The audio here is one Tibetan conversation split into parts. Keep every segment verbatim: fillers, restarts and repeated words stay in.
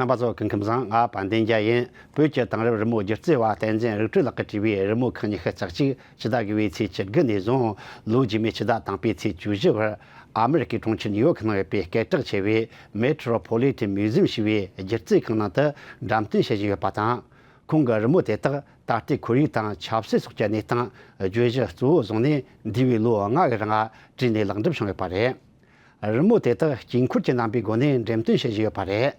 རྣམ་པ་ཚོ་སྐུ་ཁམས་བཟང་། ང་དཔལ་ལྡན་རྒྱལ་ཡིན། བོད་ཀྱི་དེང་རབས་རི་མོ་སྒྱུ་རྩལ་བ་བསྟན་འཛིན་རིག་གྲོལ་ལགས་ཀྱིས་བྲིས་པའི་རི་མོ་ཁག་ཉི་ཤུ་རྩ་གཅིག་ཕྱི་ཟླ་དགུ་པའི་ཚེས་བཅུ་དགུ་ནས་བཟུང་ལོ་རྗེས་མའི་ཕྱི་ཟླ་དང་པོའི་ཚེས་བཅུ་བཞི་བར་ཨ་མེ་རི་ཀའི་གྲོང་ཁྱེར་ནིའུ་ཡོག་ནང་ཡོད་པའི་སྐད་གྲགས་ཆེ་བའི་Metropolitan Museum ཞེས་པའི་སྒྱུ་རྩལ་ཁང་ནང་དུ་འགྲེམས་སྟོན་བྱེད་བཞིན་ཡོད་པ་དང་། ཁོང་གི་རི་མོ་དེ་དག་ད་ལྟའི་ཁོར་ཡུག་དང་ཆབ་སྲིད་སོགས་ཀྱི་གནས་སྟངས་བརྗོད་གཞི་གཙོ་བོ་བཟུང་ནས་འདས་པའི་ལོ་ལྔ་གི་རིང་བྲིས་ནས་ལེགས་འགྲུབ་བྱུང་ཡོད་པ་རེད། རི་མོ་དེ་དག་དཀྱིལ་འཁོར་གྱི་རྣམ་པའི་སྒོ་ནས་འགྲེམས་སྟོན་བྱེད་བཞིན་ཡོད་པ་རེད།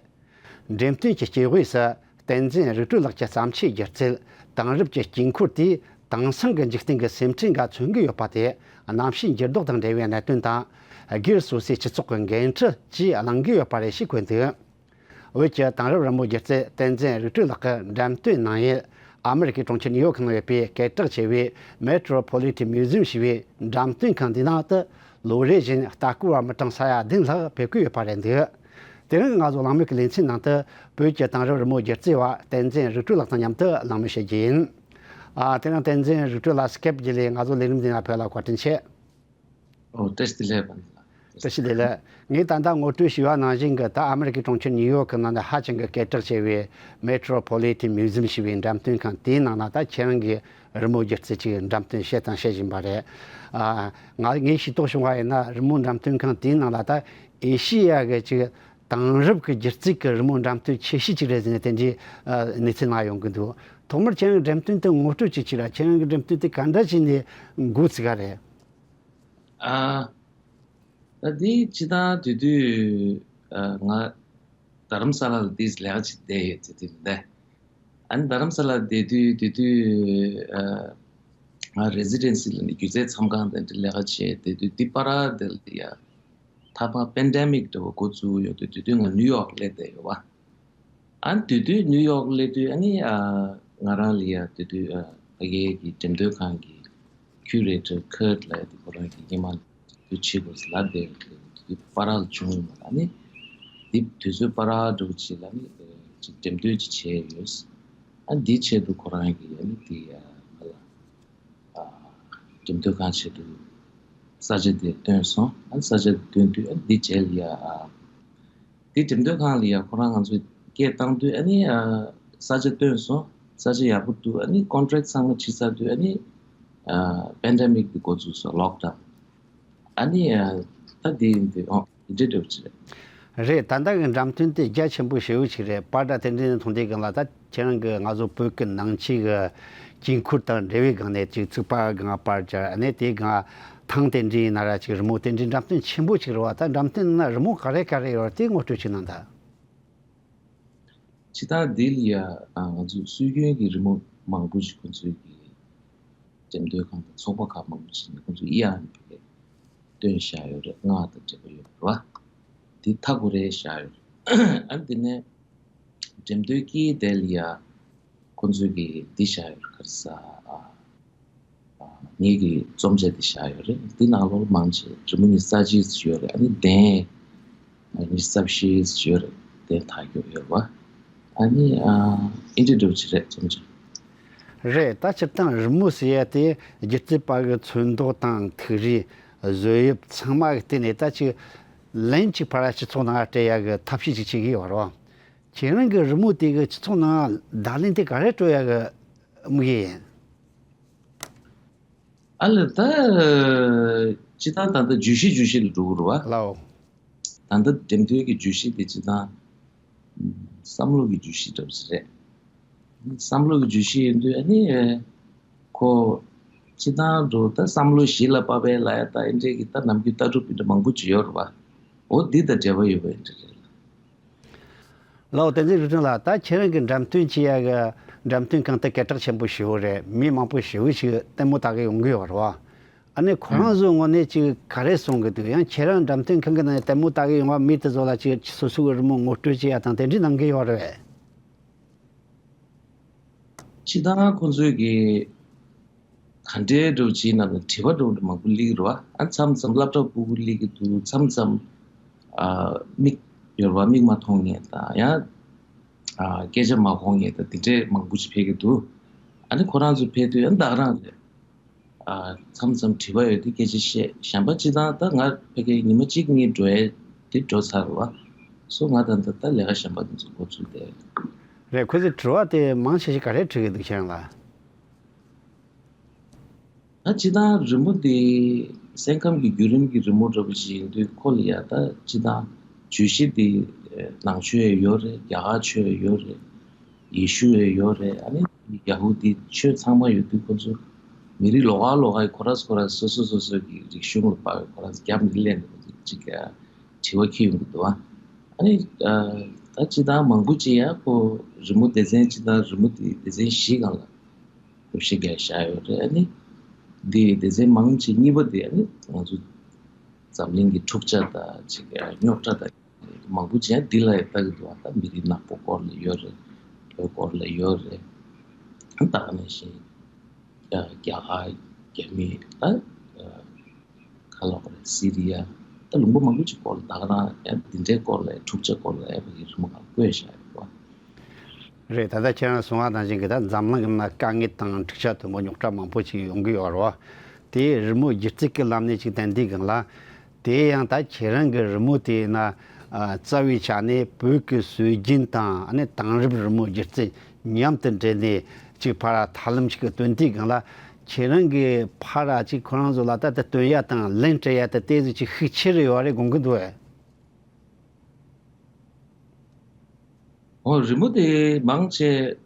འགྲེམས་སྟོན་གྱི་སྐྱེས་དབུས་སུ་བསྟན་འཛིན་རིག་གྲོལ་ལགས་ཀྱི་བརྩམས་ཆོས་སྒྱུ་རྩལ་དེང་རབས་ཀྱི་དཀྱིལ་འཁོར་དེས་དེང་སང་གི་འཇིག་རྟེན་གྱི་སེམས་ཁྲལ་འགའ་མཚོན་གྱི་ཡོད་པ་དེ། གནམ་གཤིས་འགྱུར་ལྡོག་དང་འབྲེལ་བའི་གནད་དོན་དང་། སྒེར་སོ་སོའི་སྤྱི་ཚོགས་ཀྱི་འགན་འཁྲི་བཅས་གླེང་གི་ཡོད་པ་རེད་ཞེས་བཀོད་འདུག། བོད་ཀྱི་དེང་རབས་རི་མོ་སྒྱུ་རྩལ་བསྟན་འཛིན་རིག་གྲོལ་ལགས་ཀྱི་འགྲེམས་སྟོན་གནང་ཡུལ་ཨ་མེ་རི་ཀའི་གྲོང་ཁྱེར་ནིའུ་ཡོག་ནང་ཡོད་པའི་སྐད་གྲགས་ཆེ་བའི་Metropolitan Museum ཞེས་པའི་འགྲེམས་སྟོན་ཁང་འདིའི་ནང་དུ་ལོ་རེ་བཞིན་ལྟ་སྐོར་བ་མི་གྲངས་ས་ཡ་བདུན་ལྷག་ཕེབས་ཀྱི་ཡོད་པ་རེད་འདུག། དེ་རིང་ང་ཚོ་གླེང་མོལ་གྱི་ལེ་ཚན་ནང་དུ་བོད་ཀྱི་དེང་རབས་རི་མོ་སྒྱུ་རྩལ་བ་བསྟན་འཛིན་རིག་གྲོལ་ལགས་དང་མཉམ་དུ་གླེང་མོལ་བྱེད་རྒྱུ་ཡིན། ཨ། དེ་རིང་བསྟན་འཛིན་རིག་གྲོལ་ལགས་སྐེབ་བརྒྱུད་ལས་ང་ཚོ་ལས་རིམ་འདི་ནང་ཕེབས་ལ་བཀའ་དྲིན་ཆེ། ཨོ། བཀྲ་ཤིས་བདེ་ལེགས། བཀྲ་ཤིས་བདེ་ལེགས། ངས་ད་ལྟ་ངོ་སྤྲོད་ཞུས་པ་ནང་བཞིན་གྱི་ད་ཨ་མེ་རི་ཀའི་གྲོང་ཁྱེར་ནིའུ་ཡོག་གི་ནང་དུ་ཧ་ཅང་གི་སྐད་གྲགས་ཆེ་བའི་Metropolitan Museum ཞེས་པའི་འགྲེམས་སྟོན་ཁང་དེའི་ནང་ན་ད་ཁྱེད་རང་གིས་རི་མོ་སྒྱུ་རྩལ་ཅིག་འགྲེམས་སྟོན་བྱས་དང་བྱེད་བཞིན་པ་རེད། ཨ། ང་ངས་ཤེས་རྟོགས་བྱུང་བ་ཡིན་ན་རི་མོ་འགྲེམས་སྟོན་ཁང་དེའི་ནང་ལ་ད་ཨེ་ཤི་ཡ་གི་ཅིག་དེང་རབས་ཀྱི་སྒྱུ་རྩལ་གྱི་རི་མོ་འགྲེམས་སྟོན་ཆེ་ཤོས་ཅིག་རེད་ཟེར་ནས་དེ་འདྲའི་ཨ་གནས་ཚུལ་ནང་ཡོང་གི་འདུག། ཐོག་མར་ཁྱེད་རང་འགྲེམས་སྟོན་དེ་ངོ་སྤྲོད་ཅིག་བྱས་ར། ཁྱེད་རང་གི་འགྲེམས་སྟོན་དེ་ག་འདྲ་བྱས་ནས་འགོ་ཚུགས་ག་རེད། ཨ། ད་འདི་སྤྱིར་བཏང་དེ་དུས་ཨ་ང་རྡ་རམ་ས་ལ་ལ་འདི་ལས་ཀ་བྱེད་བསྡད་ཡོད་དེ་དུས་ནས། ཨ་ནི་རྡ་རམ་ས་ལ་བསྡད་དུས་དེ་དུས་ཨ་ང་Residency ལ་ནི་སྒྱུ་རྩལ་མཚམས་ཁང་དེ་འདྲ་ལས་ཀ་བྱས་བསྡད་དུས། འདི་བར་དེ་ལ་ཡ་ཐ་མ་Pandemic འདྲ་བོ་འགོ་བཙུགས་ཡོད་དུས། དེ་དུས་ང་ནིའུ་ཡོག་སླེབས་བསྡད་ཡོད་པ། ཨ་ནི་དེ་དུས་ནིའུ་ཡོག་སླེབས་དུས་ཨ་ནི་ཨ་ང་རང་ལ་ཡ་དེ་དུས་ཨ་ཕ་གིའི་གི་འགྲེམས་སྟོན་ཁང་གི་Curator Kurt ལབ་ཡ་དེ་ཁོ་རང་གིས་སྔོན་མ་དུས་ཆེ་དགོས་ལབ་བསྡད་ཡོད། དེ་དུས་བར་ལ་བྱུང་ཡོད་མ་རེད། ཨ་ནི་དེ་དུས་ཚོད་བར་འགྲོ་བྱེད་ལ་ནི་ཅིག་འགྲེམས་སྟོན་ཅིག་བྱས་ཡོད། ཨ་ནི་དེ་ཆེད་དུ་ཁོ་རང་གིས་ཨ་ནི་དེ་ཡ་ང་ལ་ཨ་འགྲེམས་སྟོན་ཁང་ཆེད་དུ་ས་ཆ་དེ་བཏོན་སོང་། ཨ་ནི་ས་ཆ་དེ་བཏོན་དུས་ཨ་ནི་དེ་རྗེས་ལ་ཡ་ཨ། དེ་འགྲེམས་སྟོན་ཁང་ལ་ཡ་ཁོ་རང་ང་ཚོས་སྐད་བཏང་དུས་ཨ་ནི་ཨ་ས་ཆ་བཏོན་སོང་། ས་ཆ་ཡག་པོ་འདུག། ཨ་ནི་Contract ཚང་མ་བྱས་ཚར་དུས་ཨ་ནི་ཨ་Pandemic འདི་འགོ་བཙུགས་སོང་། Lockdown། ཨ་ནི་ཨ་ད་དེ་ཡིན་དུས་ཨོ་འདི་འདྲ་འདྲ་བོ་ཅིག་རེད། རེད། ད་ལྟ་གི་འགྲེམས་སྟོན་དེ་རྒྱ་ཆེན་པོ་ཞེ་པོ་ཅིག་རེད། པར་འདྲ་དེ་འདྲ་ནས་མཐོང་དུས་སྒང་ལ་ད་ཁྱེད་རང་གི་ང་ཚོ་བོད་ཀྱི་ནང་ཆོས་ཀྱི་དཀྱིལ་འཁོར་དང་འབྲེལ་བའི་སྒང་ནས་ཅིག་ཚིགས་པ་སྒང་པར་སྦྱར། ཨ་ནི་དེའི་སྒང་ཐང་དེ་འདྲ་ཡིན་ན་ར་ཅིག་རི་མོ་དེ་འདྲའི་འགྲེམས་སྟོན་ཆེན་པོ་ཅིག་རེད་བ། ད་འགྲེམས་སྟོན་ནང་རི་མོ་ག་རེ་ག་རེ་ཡོད་རེད། དེ་ངོ་སྤྲོད་ཅིག་གནང་དང་། སྤྱིར་བཏང་འདི་ལ་ཡ་ང་ཚོ་སྲོལ་རྒྱུན་གྱི་རི་མོ་མང་པོ་ཞིག་ཁོང་ཚོའི་གི་འགྲེམས་སྟོན་ཁང་དང་ཚོགས་པ་ཁག་མང་པོ་ཞིག་ནས་ཁོང་ཚོ་ཨི་ཨར་ནས་ཕ་གིར་བཏོན་བཞག་ཡོད་རེད། སྔགས་དང་འབྲེལ་བ་ཡོད་རེད་བ། འདི་མཐའ་འཁོར་རེ་བཞག་ཡོད་རེད། ཨ་ནི་དེ་ནས་འགྲེམས་སྟོན་དཀྱིལ་དེ་ལ་ཡ་ཁོང་ཚོས་ཀྱི་འདི་བཞག་ཡོད་རེད། ག་རེ་ཟ། ཨ་ངེད་ཀྱི་རྩོམ་ཆས་འདི་བཞག་ཡོད་རེད། འདི་ནང་ལོགས་མང་ཆེ་རི་མོ་ཉི་ཤུ་རྩ་གཅིག་ཡོད་རེད། ཨ་ནི་གདན་ཉི་ཤུ་རྩ་བཞི་ཡོད་རེད། གདན་ཐག་ཡོད་ཡོད་རེད་བ། ཨ་ནི་ཨ་ཨིན་ཏྲི་འདྲ་བོ་ཅིག་རེད། རྩོམ་ཆས། རེད། ད་སྤྱིར་བཏང་རི་མོ་ཟེར་ཡ་དེ་སྒྱུ་རྩལ་པ་གི་ཚོན་མདོག་དང་ཐིག་རིས་བཟོ་དབྱིབས་ཚང་མ་གི་སྟེང་ནས་ད་ཅིག་ལན་གཅིག་ཕར་སྤྱི་ཚོགས་ནང་སྤྲད་ཡ་གི་ཐབས་ཤེས་ཅིག་བྱེད་ཀྱི་ཡོད་རེད་བ། ཁྱེད་རང་གི་རི་མོ་དེ་གི་སྤྱི་ཚོགས་ནང་བརྡ་ལན་དེ་ག་རེ་སྤྲོད་ཡ་གི་དམིགས་ཡུལ་ཡིན། ཨ་ལ་ད་སྤྱིར་བཏང་ད་ལྟ་བརྗོད་གཞི་བརྗོད་གཞི་ལ་འགྲོ་གི་རེད་བ། ལའོ། ད་ལྟ་འགྲེམས་སྟོན་གྱི་བརྗོད་གཞི་དེ་སྤྱིར་བཏང་བསམ་བློ་གི་བརྗོད་གཞི་འདྲ་བོ་ཞིག་རེད། བསམ་བློ་གི་བརྗོད་གཞི་ཡིན་དུས་ཨ་ནི་ཁོ་སྤྱིར་བཏང་འགྲོ་ད་བསམ་བློ་གཞི་ལ་དཔག་པའི་ལ་ཡ་ད་ཨེ་འདྲས་ཀྱི་ད་ནམ་རྒྱུན་ལྟ་གྲུབ་འདི་འདྲ་མང་པོ་ཅིག་ཡོད་རེད་བ། འོ་འདི་དང་འབྲེལ་བ་ཡོད་པ་ཨེ་འདྲས་རེད་ལ། ལའོ། བསྟན་འཛིན་རིག་འཛིན་ལགས། ད་ཁྱེད་རང་གི་འགྲེམས་སྟོན་བྱེད་ཡ་གི་འགྲེམས་སྟོན་ཁང་དེ་སྐད་གྲགས་ཆེན་པོ་ཞེ་པོ་རེད། མི་མང་པོ་ཞེ་པོ་ཞིག་ལྟད་མོ་ལྟ་གི་ཡོང་གི་ཡོད་རེད་བ། ཨ་ནི་ཁོ་རང་ཚོའི་ངོས་ནས་ཅིག་ག་རེ་གསུང་གི་འདུག། ཡང་ཁྱེད་རང་འགྲེམས་སྟོན་ཁང་གི་ནང་ལྟད་མོ་ལྟ་གི་ཡོང་བ་མི་དེ་ཚོ་ལ་ཅིག་སོ་སོ་གི་རི་མོ་ངོ་སྤྲོད་བྱེད་ཡ་དང་དེ་འདྲ་གནང་གི་ཡོད་རེད་པས། སྤྱིར་བཏང་ཁོང་ཚོས་ཀྱི་ག་འདྲའི་འདྲ་བོ་བྱས་ན་དྲི་བ་འདྲ་བོ་མང་པོ་སླེབས་ཀྱི་རེད་བ། ཨ་མཚམས་མཚམས་སློབ་གྲྭ་ཕྲུ་གུ་སླེབས་ཀྱི་འདུག། མཚམས་མཚམས་ཨ་མིག་ཡོར་བ་མིག་མ་མཐོང་མཁན་དང་ཡང་ཨ་སྐད་ཆ་མ་གོ་མཁན་དང་དེ་འདྲས་མང་པོ་ཞིག་ཕེབས་ཀྱི་འདུག། ཨ་ནི་ཁོ་རང་ཚོ་ཕེབས་དུས་ཨ་ནི་ད་ག་རང་རེད། ཨ་མཚམས་མཚམས་དྲི་བ་ཡོད་དུས་སྐད་ཆ་བཤད། གཞན་པ་སྤྱིར་བཏང་ད་ང་ཕ་གིར་ཉི་མ་གཅིག་གཉིས་འགྲོ་ཡས་དེ་འགྲོ་ཚར་བ། སོ་ང་དང་ད་ལྟ་ལས་ཀ་གཞན་པ་དེ་ཚོ་འགོ་ཚུགས་ཏེ། རེད། ཁོ་ཚོས་དྲི་བ་དེ་མང་ཆེ་ཞིག་ག་རེ་དྲི་གི་འདུག་ཁྱེད་རང་ལ། ད་སྤྱིར་བཏང་རི་མོ་དེ་སེམས་ཁམས་ཀྱི་བརྒྱུད་རིམ་གྱི་རི་མོ་འདྲ་པོ་ཞིག་ཡིན་དུས། ཁོ་ལ་ཡ་ད་སྤྱིར་བཏང་བརྗོད་གཞི་དེ་ནང་ཆོས་ཡང་ཡོད་རེད། རྒྱ་གར་ཆོས་ཡང་ཡོད་རེད། ཡེ་ཤུ་ཡང་ཡོད་རེད། ཨ་ནི་ཡ་ཧུ་དི་ཆོས་ཚང་མ་ཡོད་དུས། ཁོ་ཚོ་མི་རིགས་ལོགས་ཀ་ལོགས་ཀའི་ཁོ་རང་ཁོ་རང་སོ་སོ་སོ་སོ་གི་རིག་གཞུང་ལ་དཔག་པའི་ཁོ་རང་རྒྱབ་ནས་སླེབས་ནས་ཅིག་དྲི་བ་འཁྱེར་ཡོང་གི་འདུག་བ། ཨ་ནི་ད་སྤྱིར་བཏང་མང་པོ་ཅིག་ཡ་ཁོ་རི་མོ་སྡེ་ཚན་སྤྱིར་བཏང་རི་མོ་དེ་སྡེ་ཚན་བཞིའི་སྒང་ལ་བགོ་བཤའ་བརྒྱབ་བཞག་ཡོད་རེད། ཨ་ནི་འདི་སྡེ་ཚན་མང་ཆེ་གཉིས་པ་དེ་ཨ་ནི་ང་ཚོ་འཛམ་གླིང་གི་འཁྲུག་ཆ་དང་ཅིག་རྙོག་དྲ་དང་མང་པོ་ཅིག་འདི་ལ་ཡང་ལྟ་གི་འདུག་བ། ད་མི་རིགས་ནག་པོ་སྐོར་ལ་ཡོད་རེད། བོད་སྐོར་ལ་ཡོད་རེད། ཨ་ནི་ད་ག་ནང་བཞིན་རྒྱ་གར་རྒྱ་མི་ད་ཁ་ལོག་རེད། སི་རི་ཡ། ད་ལུང་པ་མང་པོ་ཅིག་སྐོར་ལ་ད་ག་རང་ཡང་འདི་འདྲའི་སྐོར་ལ་འཁྲུག་ཆ་སྐོར་ལ་ཡང་ཕ་གི་རི་མོ་གང་བཀོད་བཞག་ཡོད་པ། རེད། ད་ལྟ་ཁྱེད་རང་གསུངས་པ་ནང་བཞིན་གྱི་ད་འཛམ་གླིང་གི་ནང་དཀའ་ངལ་དང་འཁྲུག་ཆ་དུམ་བུ་རྙོག་དྲ་མང་པོ་ཅིག་ཡོང་གི་ཡོད་རེད་བ། དེའི་རི་མོ་སྒྱུ་རྩལ་གྱི་ལམ་ནས་ཅིག་བསྟན་དུས་སྒང་ལ། དེ་ཡང་ད་ཁྱེད་རང་གི་རི་མོ་དེ་ཡིན་ན། ཨ། རྩ་བའི་ཆ་ནས་བོད་ཀྱི་སྲོལ་རྒྱུན་དང་ཨ་ནི་དེང་རབས་རི་མོ་སྒྱུ་རྩལ་མཉམ་དུ་འདྲེས་ནས་ཅིག་ཕར་ཐབས་ལམ་ཞིག་གི་སྟོན་དུས་སྒང་ལ། ཁྱེད་རང་གིས་ཕར་ཅིག་ཁོ་རང་ཚོ་ལ་ད་ལྟ་སྟོན་ཡ་དང་ལན་སྤྲད་ཡ་དེ་ཏོག་ཙམ་ཅིག་ཤུགས་ཆེ་རུ་ཡོད་རེད་དགོངས་ཀྱི་འདུག་ཨེ། འོ། རི་མོ་དེ་མང་ཆེ་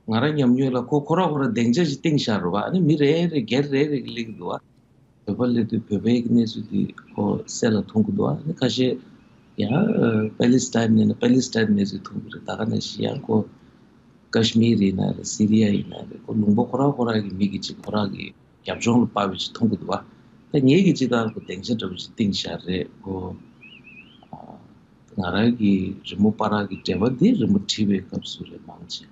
ང་རང་ཉམས་མྱོང་ལ་ཁོ་ཁོ་རང་ཁོ་རང་སྡིངས་ཆ་ཞིག་བཏིང་བཞག་རེད་བ། ཨ་ནི་མི་རེ་རེ་སྒེར་རེ་རེ་གིས་སླེབས་ཀྱི་འདུག་བ། བོད་པ་སླེབས་དུས་བོད་པའི་གནས་ཚུལ་དེ་ཁོ་གསལ་ལ་མཐོང་གི་འདུག་བ། ཨ་ནི་ཁ་ཤས་ཡང་པེ་ལི་སི་ཐན་ཡིན་ན་པེ་ལི་སི་ཐན་གནས་ཚུལ་མཐོང་གི་རེད། ད་ག་ནང་བཞིན་ཡང་ཁོ་ཀ་ཤི་མིར་ཡིན་ན་རེད། སི་རི་ཡ་ཡིན་ན་རེད། ཁོ་ལུང་པ་ཁོ་རང་ཁོ་རང་གི་མི་གི་ཅིག་ཁོ་རང་གི་རྒྱབ་ལྗོངས་ལ་དཔག་པའི་ཅིག་མཐོང་གི་འདུག་བ། ད་ངེད་ཀྱིས་ཅིག་ད་ཁོ་སྡིངས་ཆ་འདྲ་བོ་ཅིག་བཏིང་བཞག་རེད། ཁོ་ཨ་ང་རང་གི་རི་མོ་པ་རང་གི་འབྲེལ་བ་འདི་རི་མོ་བྲིས་པའི་སྐབས་སུ་རེད། མང་ཆེ་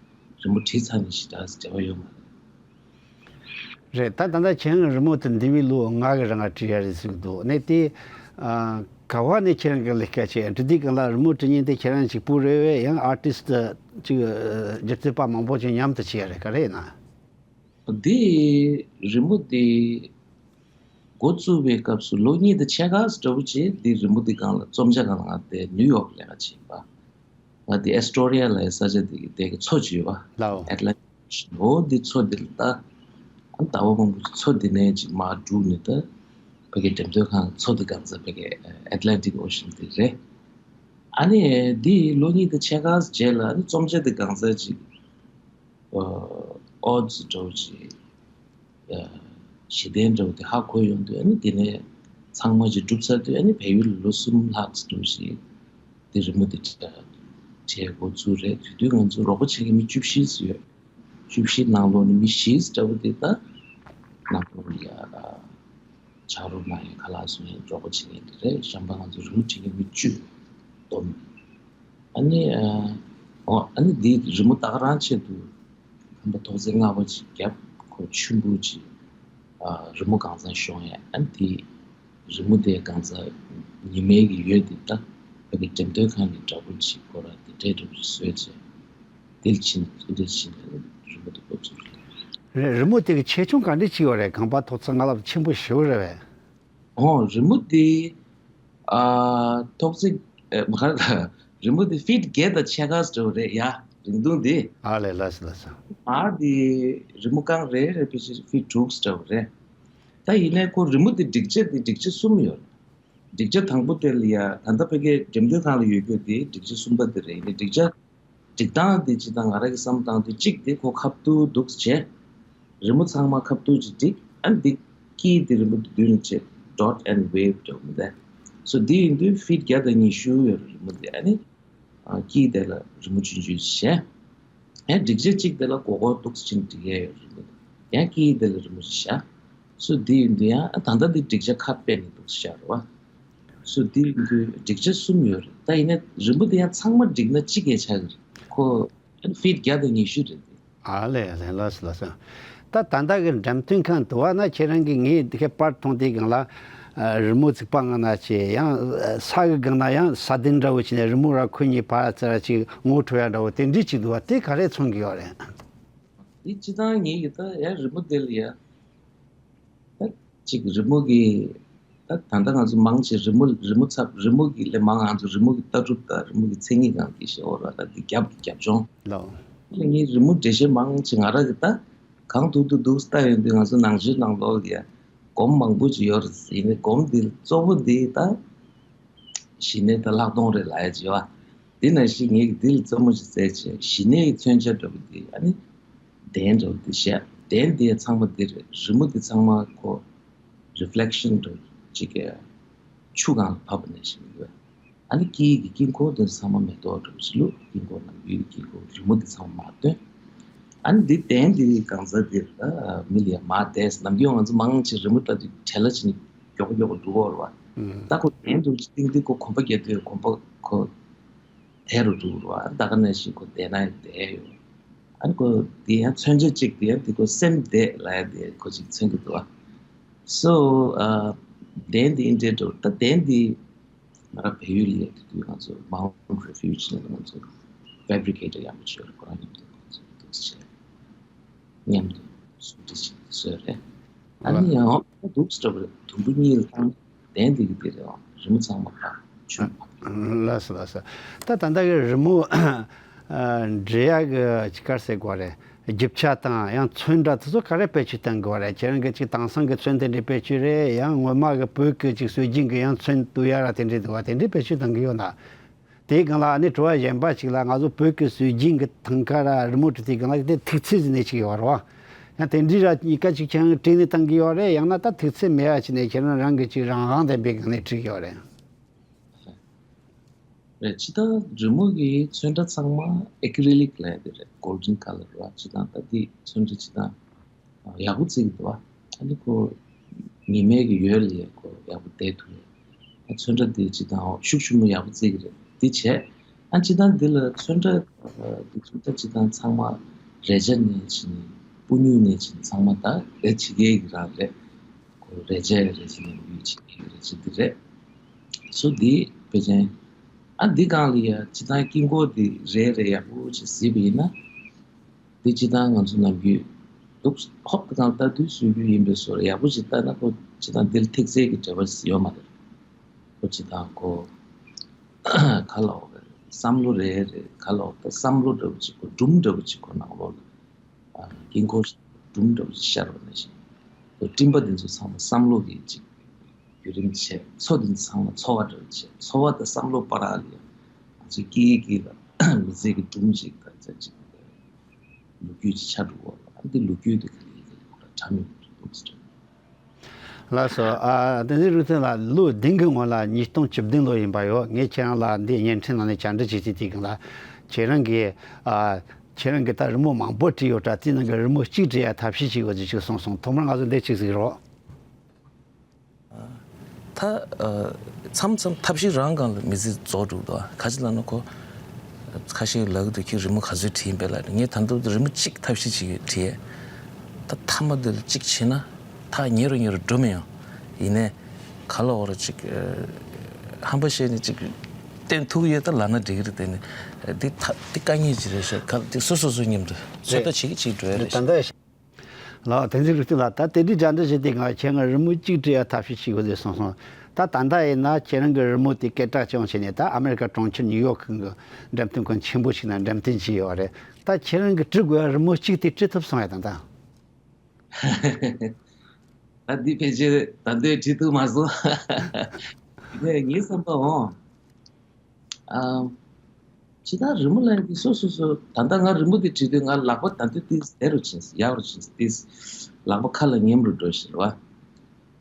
རི་མོ་བྲིས་ཚར་ནས་ཞེ་དྲག་འབྲེལ་བ་ཡོད་མ་རེད། རེད། ད་ད་ལྟ་ཁྱེད་རང་རི་མོ་དེ་འདི་བའི་ལོ་ལྔ་གི་རིང་ལ་བྲིས་ཡ་རེད་ཟེར་གི་འདུག། ནས་དེ་ཨ་ག་བ་ནས་ཁྱེད་རང་གི་ལས་ཀ་བྱས། བྲིས་དུས་སྒང་ལ་རི་མོ་བྲིས་མཁན་དེ་ཁྱེད་རང་གཅིག་པུ་རེད་པས། ཡང་ཨར་ཊིསི་ཊི་ཅིག་སྒྱུ་རྩལ་པ་མང་པོ་ཅིག་མཉམ་དུ་བྱས་རེད། ག་རེ་ཡིན་ན། འདི་རི་མོ་འདི་འགོ་བཙུགས་པའི་སྐབས་སུ་ལོ་གཉིས་དང་ཕྱེད་ཀ་འདྲ་བོ་བྱས། འདི་རི་མོ་འདི་སྒང་ལ་རྩོམ་བྱ་སྒང་ལ་ང་དེ་ནིའུ་ཡོག་ལས་ཀ་བྱེད་པ། ང་དེ་ཨེ་སི་ཊོ་རི་ཡ་ལ་ས་ཆ་དེ་གི་དེ་གི་མཚོ་ཅིག་ཡོད་པ། ལའོ། ཨེཊ་ལན་ཊིག་ཨོ་ཤན། འོ་འདི་མཚོ་འདི་ལ་ལྟ། ཨ་ཟླ་བ་མང་པོ་མཚོ་འདི་ནས་ཅིག་མར་འགྲོ་ནས་ད་ཕ་གི་འགྲེམས་སྟོན་ཁང་མཚོ་འདི་སྒང་ཚ་ཕ་གི་ཨེཊ་ལན་ཊིག་ཨོ་ཤན་འདི་རེད། ཨ་ནི་འདི་ལོ་གཉིས་དང་ཕྱེད་ཀ་རྗེས་ལ་ཨ་ནི་རྩོམ་བྱ་འདི་སྒང་ཚ་ཅིག་ཨོ་ཙི་འདྲ་བོ་ཅིག་གཞི་རྟེན་འདྲ་བོ་དེ་ཧ་གོ་ཡོང་དུས། ཨ་ནི་དེ་ནས་ཚང་མ་ཅིག་གྲུབ་ཚར་དུས། ཨ་ནི་བལ་ཡུལ་ལ་ལོ་གསུམ་ལྷག་ཙམ་འདྲ་བོ་ཞིག་དེ་རི་མོ་དེ་བྲིས་འགོ་བཙུགས་རེད། དེ་དུས་ང་ཚོ་རོགས་པ་བྱེད་མཁན་མི་བཅུ་བཞི་ཙམ་ཡོད། བཅུ་བཞི་ནང་ལོགས་ནས་མི་བཞི་འདྲ་བོ་དེ་ད་ནང་ལོགས་ལ་ཡ་ཆ་རོགས་གནང་ཡ་ཁ་ལག་བཟོ་ཡ་རོགས་པ་བྱེད་མཁན་དེ་རེད། གཞན་པ་ང་ཚོ་རི་མོ་བྲིས་མཁན་མི་བཅུ་བསྡོམས། ཨ་ནི་ཨ་འོ་ཨ་ནི་འདི་རི་མོ་ད་ག་རང་ཆེད་དུ་ཁམས་པ་ཐོག་བརྩེགས་ལྔ་པ་ཅིག་བརྒྱབ། ཁོ་ཆུན་པོ་ཅིག་ཨ་རི་མོ་སྒང་ཚང་ཤོང་ཡ། ཨ་ནི་དེ་རི་མོ་དེ་སྒང་ཚང་ཉི་མའི་གི་འོད་དེ་ད་ཕ་གི་འགྲེམས་སྟོན་ཁང་གི་འདྲ་པོ་ཅིག་ཁོ་རང་དེ་འདྲའི་འདྲ་པོ་ཅིག་བཟོས་བྱས། དེ་ལ་ཕྱིན་དེ་འདྲ་ཕྱིན་ནས་རི་མོ་དེ་འགོ་བཙུགས་རེད། རི་རི་མོ་དེ་གི་ཆེ་ཆུང་ག་འདྲ་ཅིག་ཡོད་རེད། ཁམས་པ་ཐོག་བརྩེགས་ལྔ་པ་ཆེན་པོ་ཞེ་པོ་རེད་པས། ཨོ་རི་མོ་དེ་ཨ་ཐོག་བརྩེགས་ཨ་མ་ག་རེ་ལ། རི་མོ་དེ་ཕིཊ་བརྒྱད་དང་ཕྱེད་ཀ་འདྲ་བོ་རེད་ཡ། རིང་ཐུང་དེ། ཨ་ལས། ལགས་སོ་ལགས་སོ། མར་དེ་རི་མོ་རྐང་རེ་རེ་ཕལ་ཆེར་ཕིཊ་དྲུག་འདྲ་བོ་རེད། ད་ཡིན་ནའི་ཁོ་རི་མོ་དེ་སྒྲིག་ཆས་དེ་སྒྲིག་ཆས་གསུམ་ཡོད། སྒྲིག་ཆས་དང་པོ་དེ་ལ་ཡ་ད་ལྟ་ཕ་གིའི་འགྲེམས་སྟོན་ཁང་ལ་ཡོད་རྒྱུ་དེ་སྒྲིག་ཆས་གསུམ་པ་དེ་རེད། ཡིན་ནའི་སྒྲིག་ཆས་སྒྲིག་སྟངས་དེ་སྤྱིར་བཏང་ང་རང་གི་བསམ་སྟངས་དེ་གཅིག་དེ་ཁོ་ཁ་ཐུག་འདུག་བྱས། རི་མོ་ཚང་མ་ཁ་ཐུག་ཅིག་སྒྲིག། ཨ་ནི་དེ་དཀྱིལ་དེ་རི་མོ་དེ་མདུན་ལ་བྱས། ཌོཊ་ཨེན་ཝེབ་འདྲ་བོ་མི་འདུག། སོ་དེ་ཡིན་དུས་ཕིཊ་བརྒྱ་དང་ཉི་ཤུ་ཡོད་རེད་རི་མོ་དེ། ཨ་ནི་ཨ་དཀྱིལ་དེ་ལ་རི་མོ་ཆུང་ཆུང་ཞིག་བྱས། ཨ་སྒྲིག་ཆས་གཅིག་དེ་ལ་སྒོར་སྒོར་འདུག་སེ་བྱས་ནས་སྒྲིག་ཡས་ཡོད་རེད། ཡང་དཀྱིལ་དེ་ལ་རི་མོ་ཞིག་བཞག། སོ་དེ་ཡིན་དུས་ཡང་ཨ་ད་ལྟ་དེ་སྒྲིག་ཆས་ཁ་སྤེལ་ནས་འདུག་སེ་བཞག་རེད་བ། སོ་དེ་ཡིན་དུས་སྒྲིག་ཆས་གསུམ་ཡོད་རེད། ད་ཡིན་ནའི་རི་མོ་དེ་ཡང་ཚང་མ་བསྒྲིགས་ན་གཅིག་གི་ཆགས་ཀྱི་རེད། ཁོ་ཕིཊ་བརྒྱ་དང་ཉི་ཤུ་རེད་དེ། ཨ་ལས་ཨ་ལས། ལགས་སོ་ལགས་སོ། ད་ད་ལྟ་གི་འགྲེམས་སྟོན་ཁང་དུ་བ་ན་ཁྱེད་རང་གིས་ངས་འདི་གའི་པར་མཐོང་དུས་སྒང་ལ། ཨ་རི་མོ་རྩིག་པ་སྒང་ན་བྱས། ཡང་ཨ་ས་གི་སྒང་ན་ཡང་ས་གདན་འདྲ་བོ་བྱས་ནས་རི་མོ་ར་ཁོ་གཉིས་བར་ཙམ་ཅིག་ངོ་འཕྲོད་ཡ་འདྲ་བོ་དེ་འདྲ་ཅིག་འདུག་བ། དེ་ག་རེ་མཚོན་གྱི་ཡོད་རེད། འདི་སྤྱིར་བཏང་ངེད་ཀྱི་ད་ཡང་རི་མོ་དེ་ལ་ཡ་ད་ཅིག་རི་མོ་གི་ ད་ད་ལྟ་ང་ཚོ་མང་ཆེ་རི་མོ་རི་མོ་ཚབ་རི་མོ་གི་ལས་མང་ང་ཚོ་རི་མོ་གི་ལྟ་གྲུབ་དང་རི་མོ་གི་མཚན་ཉིད་སྒང་གི་ཤེས་བོར་བ་ལ་དེ་རྒྱབ་ཀྱི་རྒྱབ་ལྗོངས་ལོ། ངའི་རི་མོ་འགྲེལ་བཤད་མང་ཆེ་ང་རང་གི་ད་གང་ཐུབ་ཐུབ་འདུག་ལྟ་ཡོང་དུས་ང་ཚོ་ནང་ཆོས་ནང་ལོགས་ཀྱི་སྒོམ་མང་པོ་ཅིག་ཡོད་རེད། ཡིན་ནའི་སྒོམ་འདི་གཙོ་བོ་འདི་ད་ཞི་གནས་དང་ལྷག་མཐོང་རེད་ལབ་ཡ་ཅིག་ཡོད། དེ་ནང་བཞིན་ངས་འདི་ལ་རྩེད་མོ་ཞིག་རྩེད་བྱས་ཞི་གནས་ཀྱི་མཚོན་ཆ་འདྲ་པོ་འདི་ཨ་ནི་གདན་འདྲ་པོ་འདི་བཞག་གདན་འདི་ཚང་མ་འདི་རེད། རི་མོ་འདི་ཚང་མ་ཁོ་reflection་འདྲ་པོ་ཅིག་གི་ཆུ་སྒང་ལ་བབས་པ་ནང་བཞིན་ཡོད། ཨ་ནི་དཀྱིལ་གྱི་དཀྱིལ་འཁོར་འདི་ཚང་མ་མེ་ཏོག་འདྲ་པོ་ཞིག་བླུགས། དཀྱིལ་འཁོར་ནང་ཡུལ་གྱི་དཀྱིལ་འཁོར་རི་མོ་འདི་ཚང་མ་མར་བཏོན། ཨ་ནི་འདི་གདན་འདི་གང་ཟག་འདིར་མི་ལ་ཡ་མར་བསྡད། ནམ་རྒྱུན་ང་ཚོ་མང་ཆེ་རི་མོ་ལྟ་དུས་བྲེལ་ལ་ཕྱིན་མགྱོགས་མགྱོགས་འགྲོ་གི་ཡོད་རེད་བ། ད་ཁོ་གདན་འདྲ་པོ་ཅིག་བཏིང་དུས་ཁོ་གོམ་པ་རྒྱག་དུས་གོམ་པ་ཁོ་དལ་རུ་འགྲོ་གི་རེད་བ། ད་ག་ནང་བཞིན་ཁོ་བསྡད་ན་ཡང་བསྡད་ཡོད། ཨ་ནི་ཁོ་དེ་ཡང་མཚོན་ཆ་གཅིག་དེ་ཡང་དེ་ཁོ་སེམས་བདེ་ལབ་ཡ་དེ་ཁོ་ཅིག་མཚོན་གྱི་འདུག་བ། So གདན་དེ་ཨིན་ཏྲེ་འགྲོ་ད་གདན་དེ་ང་རང་བལ་ཡུལ་ལ་ཡོད་དུས་ང་ཚོ་Mount Refuge་ནས་ང་ཚོ་fabricator་ཡག་པོ་ཅིག་ཡོད་རེད། ཁོ་རང་མཉམ་དུ་ང་ཚོ་འདུག་སེ་བྱས། མཉམ་དུ་སུ་འདྲ་ཞིག་བཟོས་རེད། ཨ་ནི་ཡང་འདུག་སྤྲོ་བོ་དུམ་བུ་གཉིས་ལ་བཏང་གདན་འདི་གི་དེ་རེད། རི་མོ་ཚང་མ་ཕར་ཆུ་ཕབ། ལགས་སོ་ལགས་སོ། ད་ད་ལྟ་གི་རི་མོ་འབྲི་ཡག་གི་ཅིག་ག་རེ་ཟེར་དགོས་རེད། རྒྱུ་ཆ་དང་ཡང་ཚོན་འདྲ་དེ་ཚོ་ག་རེ་བེད་སྤྱོད་གཏང་དགོས་རེད། ཁྱེད་རང་གི་ཅིག་དེང་སང་གི་ཚོན་དེ་འདྲའི་བེད་སྤྱོད་རེད། ཡང་སྔོན་མ་གི་བོད་གི་ཅིག་སྲོལ་རྒྱུན་གི་ཡང་ཚོན་བཏོན་ཡག་ར་དེ་འདྲའི་འདུག་བ། དེ་འདྲའི་བེད་སྤྱོད་གཏང་གི་ཡོད་ན། དེའི་སྒང་ལ་ཨ་ནི་དྲི་བ་གཞན་པ་ཞིག་ལ། ང་ཚོ་བོད་ཀྱི་སྲོལ་རྒྱུན་གྱི་ཐང་ཀ་ར་རི་མོ་བྲིས་དུས་སྒང་ལ་དེ་ཐིག་ཚད་ཟེར་ནས་ཅིག་ཡོད་རེད་བ། ཡང་དེ་འདྲའི་ར་གཉིས་ཀ་ཅིག་ཁྱེད་རང་བྲིས་ནས་བཏང་གི་ཡོད་རེད། ཡང་ན་ད་ཐིག་ཚད་མེད་པ་བྱས་ནས་ཁྱེད་རང་རང་གི་ཅིག་རང་དབང་ལྡན་པའི་སྒང་ནས་བྲིས་ཀྱི་ཡོད་རེད། རེད། སྤྱིར་བཏང་རི་མོ་གི་ཚོན་ཁྲ་ཚང་མ་acrylic་ལབ་ཡ་དེ་རེད། golden colour་ར། སྤྱིར་བཏང་ད་འདི་ཚོན་ཁྲ་སྤྱིར་བཏང་ཡག་པོ་བརྩི་གི་འདུག་བ། ཨ་ནི་ཁོ་ཉི་མའི་གི་འོད་ལ་ཁོ་ཡག་པོ་བསྡད་ཐུབ་རེད། ཨ་ཚོན་ཁྲ་འདི་སྤྱིར་བཏང་ཤུགས་ཆེན་པོ་ཡག་པོ་བརྩི་གི་རེད། འདི་བྱས། ཨ་སྤྱིར་བཏང་འདི་ལ་ཚོན་ཁྲ་འདི་ཚོན་ཁྲ་སྤྱིར་བཏང་ཚང་མ་རས་ཆ་ནས་བྱས་ནས་སྤུ་སྨྱུག་ནས་བྱས་ནས་ཚང་མ་ད་རས་ཆེ་གེ་གི་རང་རེད། ཁོ་རས་ཆ་རས་ཆ་ནས་ཡོད་ཆེ་གེ་རས་ཆ་འདི་རེད། སོ་འདི་ཕལ་ཆེར་ཨ་འདི་སྒང་ལ་ཡ་སྤྱིར་བཏང་དཀྱིལ་འཁོར་འདི་རས་རས་ཡག་པོ་ཅིག་གཟིགས་པ་ཡིན་ན། འདི་སྤྱིར་བཏང་ང་ཚོ་ནམ་རྒྱུན་འདུག་ཧོབ་ཏེ་གང་ལྟ་དུས་སྲོལ་རྒྱུན་ཡིན་པའི་བཟོ་འདྲ་ཡག་པོ་ཅིག་ལྟ་ན་ཁོ་སྤྱིར་བཏང་འདི་ལ་ཐིག་ཚད་ཀྱི་འབྲེལ་བ་ཡོད་མ་རེད། ཁོ་སྤྱིར་བཏང་ཁོ་ག་ལབ་དགོས་རེད། བསམ་བློ་རེད་རེད། ག་ལབ་དགོས་རེད། བསམ་བློ་འདྲ་པོ་ཅིག་ཁོ་སྒྲུང་འདྲ་པོ་ཅིག་ཁོ་ནང་ལོགས་ལ་ཨ་དཀྱིལ་འཁོར་སྒྲུང་འདྲ་པོ་ཅིག་ཤར་བ་ནང་བཞིན། ཁོ་སྤྲིན་པ་འདི་ཚོ་ཚང་མ་བསམ་བློ་གི་ཅིག་བརྒྱུད་རིམ་བྱས། མཚོ་འདི་ཚང་མ་ཚོར་བ་འདྲ་བོ་བྱས། ཚོར་བ་དང་བསམ་བློ་བར་ལ་ཡང་ང་ཚོས་སྐད་ཡིག་གི་ལ་མི་ཚེ་གི་སྒྲུང་ཅིག་དང་ཅིག་ལོ་རྒྱུས་ཅིག་ཆགས་འགྲོ་གི་ཡོད་རེད། ཨ་འདི་ལོ་རྒྱུས་འདི་ག་ལེར་ག་ལེར་ཁོ་ལ་གྲ་མི་འདུག་ཟེར། ལགས་སོ། ཨ་བསྟན་འཛིན་རིག་འཛིན་ལགས། ལོ་བདུན་གྱི་སྔོན་ལ་ཉིས་སྟོང་བཅུ་བདུན་ལོ་ཡིན་པ་ཡོད། ངས་ཁྱེད་རང་ལ་འདི་བརྙན་འཕྲིན་ནང་ནས་བཅར་འདྲི་བྱེད་དུས་དེའི་སྒང་ལ་ཁྱེད་རང་གིས་ཨ་ཁྱེད་རང་གིས་ད་རི་མོ་མང་པོ་བྲིས་ཡོད་དྲ། དེའི་ནང་གི་རི་མོ་གཅིག་བྲིས་ཡ་ཐབས་ཤེས་བྱས་ཡོད་ཅེས་ཅིག་གསུངས་སོང་། ཐོག་མར་ང་ཚོ་འདི་གཅིག་གཟིགས་རོགས། ད་ཨ་མཚམས་མཚམས་ཐབས་ཤེས་རང་སྒང་ལ་མི་ཚེ་རྫོགས་འགྲོ་གི་འདུག། ག་ཅི་ལབ་ན་ཁོ་ཁ་ཤས་ལབ་ཀྱི་འདུག། ཁྱེད་རི་མོ་ག་ཚོད་བྲིས་ཡིན་པས་ལབ། ངས་ད་དུང་རི་མོ་གཅིག་ཐབས་ཤེས་བྱེད་ཀྱི་བྲིས། ད་མཐའ་མ་དེ་ལ་གཅིག་བྱས་ན་ཐག་ཉེ་རུ་ཉེ་རུ་འགྲོ་མི་ཡོང་། ཡིན་ནའི་ག་ལབ་དགོས་རེད། གཅིག་ཨ་ཧམ་པ་བཤད་ནས་གཅིག་བསྟན་ཐུབ་ཀྱི་ཡོད་ད་ལབ་ན་འགྲིག་གི་རེད། དེ་ནི་འདི་ཐ་འདི་དཀའ་ངལ་ཅིག་རེད་ཤག། ག་འདི་སོ་སོ་སོ་མཉམ་དུ་ཚོད་ལྟ་བྱེད་ཀྱི་བྱེད་འགྲོ་ཡ་རེད་ཤག། ད་ལྟ། ལགས། བསྟན་འཛིན་རིག་འཛིན་ལགས། ད་དེ་འདྲའི་འདྲ་འདྲ་བྱས་ཏེ་ང་ཁྱེད་ང་རི་མོ་གཅིག་བྲིས་ཡ་ཐབས་ཤེས་བྱེད་དགོས་ཟེར་གསུངས་སོང་། ད་ད་ལྟ་ཡིན་ན་ཁྱེད་རང་གི་རི་མོ་དེ་སྐད་གྲགས་ཅུང་བྱས་ནས་ད་ཨ་མེ་རི་ཀ་གྲོང་ཁྱེར་ནིའུ་ཡོག་གི་འགྲེམས་སྟོན་ཁང་ཆེན་པོ་ཞིག་ནང་འགྲེམས་སྟོན་བྱས་ཡོད་རེད། ད་ཁྱེད་རང་གི་བྲི་དགོས་ཡ་རི་མོ་གཅིག་དེ་བྲི་ཐུབ་སོང་ཡ་དང་ད། ད་འདི་ཕལ་ཆེར་ད་ལྟའི་བྲིས་ཐུབ་མ་སོང་། ངས་ངའི་བསམ་པའོ། ཨ། ཇི་ལྟར་རི་མོ་ལབ་ཡག་དེ་སོ་སོ་སོ། ད་ལྟ་ང་རི་མོ་དེ་བྲིས་དུས་ང་ལག་པ་ད་ལྟ་ཏིས་བདེ་རུ་ཕྱིན་སོང་། ཡག་རུ་ཕྱིན་སོང་། ཏིས་ལག་པ་ཁ་ལ་ཉེམ་རུ་འགྲོ་བཞིན་རེད་བ།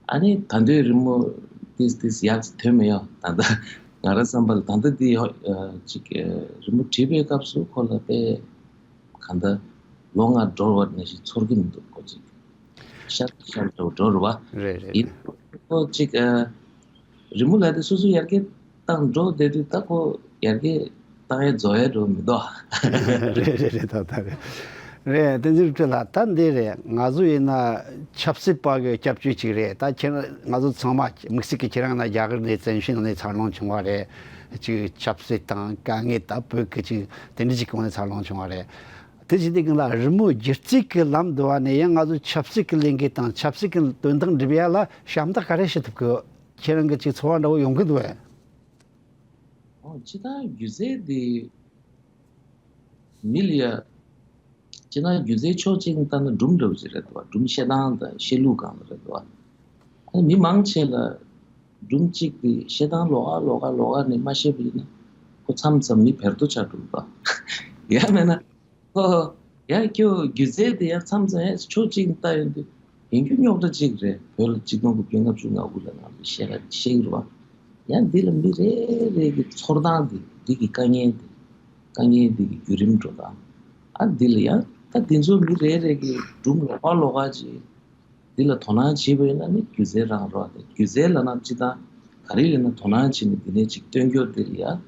ཨ་ནི་ད་ལྟའི་རི་མོ་ཏིས་ཏིས་ཡག་ཐོན་མི་ཡོང་། ད་ལྟ་ང་རང་བསམ་པ་ལ་ད་ལྟ་འདི་ཡོ་ཨ་ཅིག་ཨ་རི་མོ་བྲིས་པའི་སྐབས་སུ་ཁོ་ལ་དཔེ་གང་ལྟར་ལོ་ལྔ་འགྲོ་བ་ནང་བཞིན་ཚོར་གྱི་མི་འདུག། ཁོ་ཅིག་ཤར་ཤར་འགྲོ་འགྲོ་རུ་བ། རེད་རེད་ཡིན། རེད། ཁོ་ཅིག་ཨ་རི་མོ་ལ་དེ་སོ་སོ་ཡར་རྒྱས་བཏང་འགྲོ་བསྡད་དུས་ད་ཁོ་ཡར་རྒྱས་བཏང་ཡས་རྫོགས་ཡས་འགྲོ་མི་འདུག། རེད་རེད་རེད། ད་ད་རེད། རེད། བསྟན་འཛིན་རིག་འཛིན་ལགས། ད་འདི་རེད། ང་ཚོ་ཡིན་ན་ཆབ་སྲིད་པ་གི་སྐྱབས་བཅོལ་ཅིག་རེད། ད་ཁྱེད་ང་ཚོ་ཚང་མ་དམིགས་བསལ་གྱི་ཁྱེད་རང་ན་རྒྱ་གར་ནས་བཙན་བྱོལ་ནང་ནས་འཚར་ལོངས་བྱུང་བ་རེད། ཅིག་ཆབ་སྲིད་དང་དཀའ་ངལ་ད་བོད་ཀྱི་ཅིག་དེ་འདྲ་ཅིག་གི་ངང་ནས་འཚར་ལོངས་བྱུང་བ་རེད། དེ་བྱེད་དུས་སྒང་ལ་རི་མོ་སྒྱུ་རྩལ་གྱི་ལམ་བསྡུ་བ་ནས་ཡང་ང་ཚོ་ཆབ་སྲིད་ཀྱི་ལས་འགུལ་དང་ཆབ་སྲིད་ཀྱི་དོན་དག་འགྲུབ་ཡ་ལ་ཞབས་འདེགས་ག་རེ་ཞུ་ཐུབ་གི། ཁྱེད་རང་གི་ཅིག་ཚོར་བ་འདྲ་བོ་ཡོང་གི་འདུག་བས། ཨོ་ཅི་ད་སྒྱུ་རྩལ་དེ་མི་ལ་ཡ། སྤྱིར་ན་སྒྱུ་རྩལ་ཕྱོགས་གཅིག་ནས་བལྟས་ན་སྒྲུང་འདྲ་བོ་ཅིག་རེད་འདུག་བ། སྒྲུང་བཤད་སྟངས་དང་བཤད་ལུགས་སྒང་ལ་རེད་འདུག་བ། ཨ་ནི་མི་མང་ཆེ་ལ་སྒྲུང་གཅིག་དེ་བཤད་སྟངས་ལོགས་ཀ་ལོགས་ཀ་ལོགས་ཀ་ནས་མ་ཤེས་པ་ཡིན་ན་ཁོ་མཚམས་མཚམས་མི་བེར་ཏོ་ཆགས་འགྲོ་གི་འདུག་བ། ཡང་མེད་ན་ཁོ་ཡང་ཁྱོད་སྒྱུ་རྩལ་དེ་ཡང་མཚམས་མཚམས་ཡང་ཕྱོགས་གཅིག་ནས་བལྟས་ཡོང་དུས་ཡིན་རྒྱུ་རྙོག་དྲ་གཅིག་རེད། བོད་ལ་གཅིག་སྟོང་དགུ་བརྒྱ་ལྔ་བཅུ་ང་དགུ་ལ་ང་ཚོ་བཤད་ཀ་བཤད་ཀྱི་རེད་བ། ཡང་འདི་ལ་མི་རེ་རེ་གི་ཚོར་སྟངས་དེ་འདི་གི་དཀའ་ངལ་དེ། དཀའ་ངལ་འདི་གི་བརྒྱུད་རིམ་འགྲོ་སྟངས། ཨ་འདི་ལ་ཡང་ད་འདི་ཚོ་མི་རེ་རེ་གི་སྒྲུང་ལོགས་ཀ་ལོགས་ཀ་ཅིག་འདི་ལ་དོ་སྣང་བྱེད་པ་ཡིན་ན་ནི་སྒྱུ་རྩལ་རང་རོགས་དེ། སྒྱུ་རྩལ་ལབ་ན་སྤྱིར་བཏང་ག་རེ་ལབ་ན་དོ་སྣང་བྱེད་ནས་འདི་ནས་ཅིག་སྟོན་རྒྱུ་འདི་ལ་ཡང་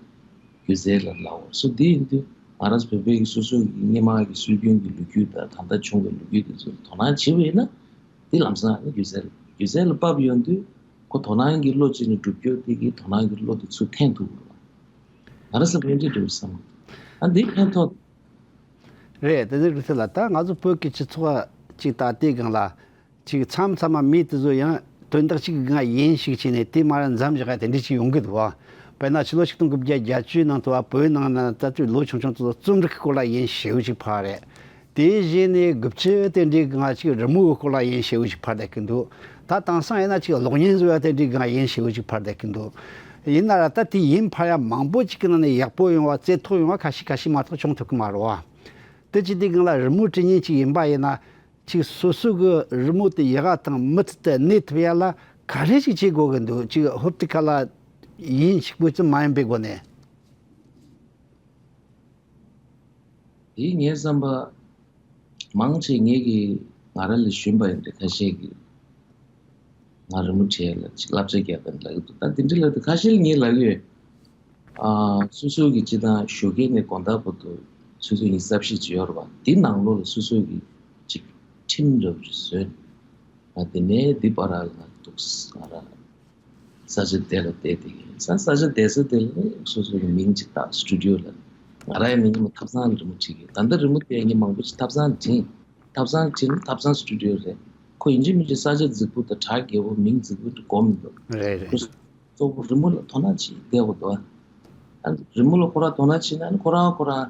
སྒྱུ་རྩལ་ལབ་ལབ་འོ། སོ་འདི་ཡིན་དུས་ང་རང་ཚོ་བོད་པའི་གི་སོ་སོ་གི་སྔོན་མ་གི་སྲོལ་རྒྱུན་གྱི་ལོ་རྒྱུས་དང་ད་ལྟ་བྱུང་བའི་ལོ་རྒྱུས་འདི་ཚོ་ལ་དོ་སྣང་བྱེད་པ་ཡིན་ན་འདི་ལམ་སང་ནི་སྒྱུ་རྩལ། སྒྱུ་རྩལ་ལ་བབས་ཡོང་དུས་ཁོ་དོ་སྣང་གི་བློ་ཅིག་ནས་སྒྲུབ་རྒྱུ་དེ་གི་དོ་སྣང་གི་བློ་དེ་ཚུར་འཐེན་ཐུབ་དགོས། ང་རང་བསམ་པའི་འདི་འདྲ་བསམ། ཨ་འདི་ཕན་ཐོགས། རེད། དེ་ཚོ་རིགས་ཚོ་ལ་ད་ང་ཚོ་བོད་ཀྱི་སྤྱི་ཚོགས་ཅིག་ད་ལྟའི་སྒང་ལ་ཅིག་མཚམས་མཚམས་མ་མི་དེ་ཚོ་ཡང་དོན་དག་ཅིག་གི་སྒང་ཡིན་ཞིག་བྱས་ནས་དེ་མར་མཚམས་བཞག་ཡ་དེ་འདྲ་ཅིག་ཡོང་གི་འདུག་བ། དཔེར་ན་ཕྱི་ལོ་ཆིག་སྟོང་དགུ་བརྒྱ་བརྒྱད་ཅུའི་ནང་དུ་བ་བོད་ནང་ན་ད་དུས་ལོ་ཆུང་ཆུང་དེ་ཚོ་རྩོམ་རིག་གི་སྐོར་ལ་ཡིན་ཞེ་པོ་ཅིག་ཕར་རེད། དེའི་རྗེས་ནས་དགུ་བཅུ་དེ་འདྲའི་སྒང་ཅིག་རི་མོའི་སྐོར་ལ་ཡིན་ཞེ་པོ་ཅིག་ཕར་བསྡད་ཀྱི་འདུག་ད་དེང་སང་ཡིན་ན་ཅིག་གློག་བརྙན་བཟོ་ཡ་དེ་འདྲའི་སྒང་ཡིན་ཞེ་པོ་ཅིག་ཕར་བསྡད་ཀྱི་འདུག་ཡིན་ན་ར་ད་དེ་ཡིན་ཕར་ཡ་མང་པོ་ཅིག་གི་ནང་ནས་ཡག་པོ་ཡོང་བ་རྩེ་ཐོག་ཡོང་བ་ཁ་ཤས་ཁ་ཤས་མ་གཏོགས་བྱུང་ཐུབ་ཀྱི་མ་རེད་བ། དེ་ཅི་དེ་སྒང་ལ་རི་མོ་འབྲི་མཁན་ཅིག་ཡིན་པ་ཡིན་ན་ཅིག་སོ་སོ་གི་རི་མོ་དེ་ཡག་ག་དང་མུ་མཐུད་དུ་གནས་ཐུབ་ཡ་ལ་ག་རེ་ཞིག་བྱེད་དགོས་ཀྱི་འདུག་ཅིག་ཧོབ་ཏེ་ཁ་ལ་ཡིན་ཞིག་པོ་ཙམ་མ་ཡིན་པའི་སྒོ་ནས། དེ་ངའི་བསམ་པ་མང་ཆེ་ངེད་ཀྱི་ང་རང་ལས་གཞོན་པ་ཡིན་ཏེ་ཁ་ཤས་ཀྱིས་ང་རི་མོ་བྲིས་ལ་ཅིག་བསླབ་བྱ་རྒྱག་དང་ལབ་ཀྱི་འདུག་ད་དེ་འདྲ་ལབ་དུས་ཁ་ཤས་ལ་ངས་ལབ་ཀྱི་ཡོད། ཨ་སོ་སོ་གི་སྤྱིར་བཏང་ཞོགས་ཀས་ནས་དགོང་དག་བར་དུ་སོ་སོ་ཡི་གསར་ཤེས་ཅིག་ཡོད་རེད་བ། དེ་ནང་ལོགས་ལ་སོ་སོ་གི་ཅིག་ཁྲིམས་འདྲ་བོ་ཅིག་བཟོས། ང་དེ་ནས་འདི་པར་ལ་འདུག་ང་རང་ས་ཆ་དེ་ལ་བསྡད་དེ་ཡིན་ས། ས་ཆ་བསྡད་ས་དེ་ལ་སོ་སོ་གི་མིང་ཅིག་བཏགས་སི་ཊུ་ཌི་ཡོ་ལ། ང་རང་ཡི་མིང་ངོ་མ་ཐབ་ཚང་ལ་རི་མོ་བྲིས་ཀྱི། ད་ལྟ་རི་མོ་བལྟས་ངས་མང་པོ་ཅིག་ཐབ་ཚང་ལ་བྲིས། ཐབ་ཚང་བྲིས་ན་ཐབ་ཚང་སི་ཊུ་ཌི་ཡོ་རེད། ཁོ་ཡིན་གཅིག་མིན་གཅིག་ས་ཆ་རྫིག་པོ་དང་གྲ་རྒྱས་པོ་མིང་རྫིག་པོ་དེ་གོ་མི་འདུག་རེད་རེད། གཙོ་བོ་རི་མོ་ལ་དོ་སྣང་བྱེད་བསྡད་དགོས་འདུག་ཨ་རི་མོ་ལ་ཁོ་རང་དོ་སྣང་བྱེད་ན་ནི་ཁོ་རང་ཁོ་རང་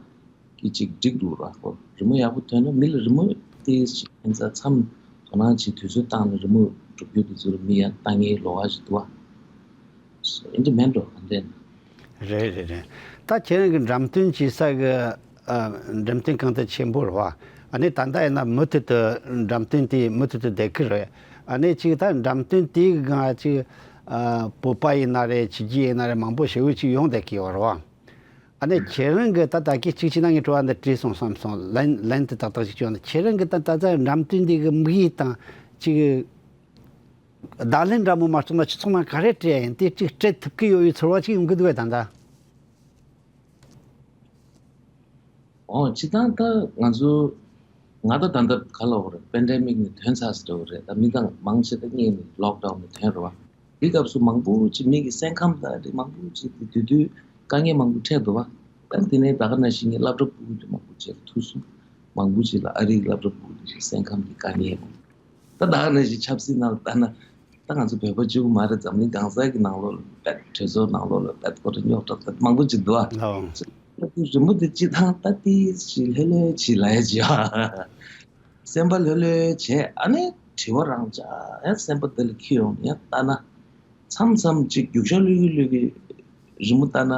གི་ཅིག་འགྲིག་འདུག་ར། ཁོ་རི་མོ་ཡག་པོ་ཐོན་ན་མི་ལ་རི་མོ་དེ་ཞིག་ཕན་ཚུན་མཚམས་དོ་སྣང་བྱེད་དུས་ཚོད་བཏང་ནས་རི་མོ་འགྲུབ་རྒྱུ་དེ་ཚོ་ལ་མི་ཡང་ལྟ་ངན་ལོགས་ཀ་ཞིག་འདུག་ཨ། ཨིན་དྲ་མེན་འགྲོ་ག་འདྲ་ན། རེད་རེད་རེད། ད་ཁྱེད་རང་གི་འགྲེམས་སྟོན་བྱེད་ས་གི་ཨ་འགྲེམས་སྟོན་ཁང་དེ་ཆེན་པོ་རེད་བ། ཨ་ནི་ད་ལྟ་ཡིན་ན་མུ་མཐུད་དུ་འགྲེམས་སྟོན་དེ་མུ་མཐུད་དུ་བསྡད་ཀྱི་རེད། ཨ་ནི་ཅིག་ད་འགྲེམས་སྟོན་དེའི་སྒང་ཅིག་ཨ་བོད་པ་ཡིན་ན་རེད། ཕྱི་རྒྱལ་ཡིན་ན་རེད། མང་པོ་ཞེ་པོ་ཅིག་ཡོང་བསྡད་ཀྱི་ཡོད་རེད་བ། ཨ་ནི་ཁྱེད་རང་གི་ད་ད་གི་གཅིག་བྱས་ན་ངས་དྲི་བ་འདི་དྲིས་སོང་བསམ་སོང་། ལན་ལན་དེ་ཏག་ཏག་ཅིག་བྱུང་ན། ཁྱེད་རང་གི་ད་ད་ལྟ་འགྲེམས་སྟོན་འདི་གི་དམིགས་ཡུལ་དང་ཅིག་བརྡ་ལན་འདྲ་མོ་མ་གཏོགས་ན་སྤྱི་ཚོགས་ནང་ག་རེ་སྤྲད་ཡིན་དེ་གཅིག་སྤྲད་ཐུབ་ཀྱི་ཡོད་པའི་ཚོར་བ་ཅིག་ཡོང་གི་འདུག་གས་ད་ལྟ། འོ་སྤྱིར་བཏང་ད་ང་ཚོ་ང་ད་ད་ལྟ་ག་ལ་འོ་རེད། པེན་ཌེ་མིག་ནས་ཐོན་ཚར་ཟེར་འོ་རེད། ད་མི་དང་མང་ཆེ་ད་སྔོན་ནས་ལོག་ཌའུན་ནས་ཐོན་རེད་བ། དེ་སྐབས་སུ་མང་པོ་ཅིག་མི་གི་སེམས་ཁམས་ད་རེད། མང་པོ་ཅིག་དེ་དུས་དུས་དཀའ་ངལ་མང་པོ་འཕྲད་འདུག་བ། ད་དེ་ནས་ད་ག་ནང་བཞིན་ངས་སློབ་གྲྭ་ཕྲུ་གུ་དེ་མང་པོ་ཅིག་ལ་ཐུག་སོང་། མང་པོ་ཅིག་ལ་ཨ་རིའི་སློབ་གྲྭ་ཕྲུ་གུ་དེ་སེམས་ཁམས་ཀྱི་དཀའ་ངལ་མང་པོ། ད་ད་ག་ནང་བཞིན་ཆབ་སྲིད་ནང་ལ་ལྟ་ན། ད་ང་ཚོ་བོད་པ་གཅིག་པུ་མ་རེད། འཛམ་གླིང་གང་ས་གི་ནང་ལོགས་ལ་བེད་གྲོས་ཚོགས་ནང་ལོགས་ལ་བེད་ཁོ་རེ་རྙོག་དྲ་ད་མང་པོ་ཅིག་འདུག་ཨ། ལའོ། ད་དེ་རི་མོ་དེ་སྤྱིར་བཏང་ད་ཏིས་ཅིག་ལྷོད་ལྷོད་བྱེད་ལབ་ཡ་ཅིག་ཨ། སེམས་པ་ལྷོད་ལྷོད་བྱས། ཨ་ནི་དྲི་བ་རང་འཇགས་ཡང་སེམས་པ་དེ་ལ་འཁྱེར་ཡོང་ཡང་ལྟ་ན། མཚམས་མཚམས་ཅིག་རྒྱུག་ཤར་གློད་ཀྱི་གློད་ཀྱི་རི་མོ་ལྟ་ན།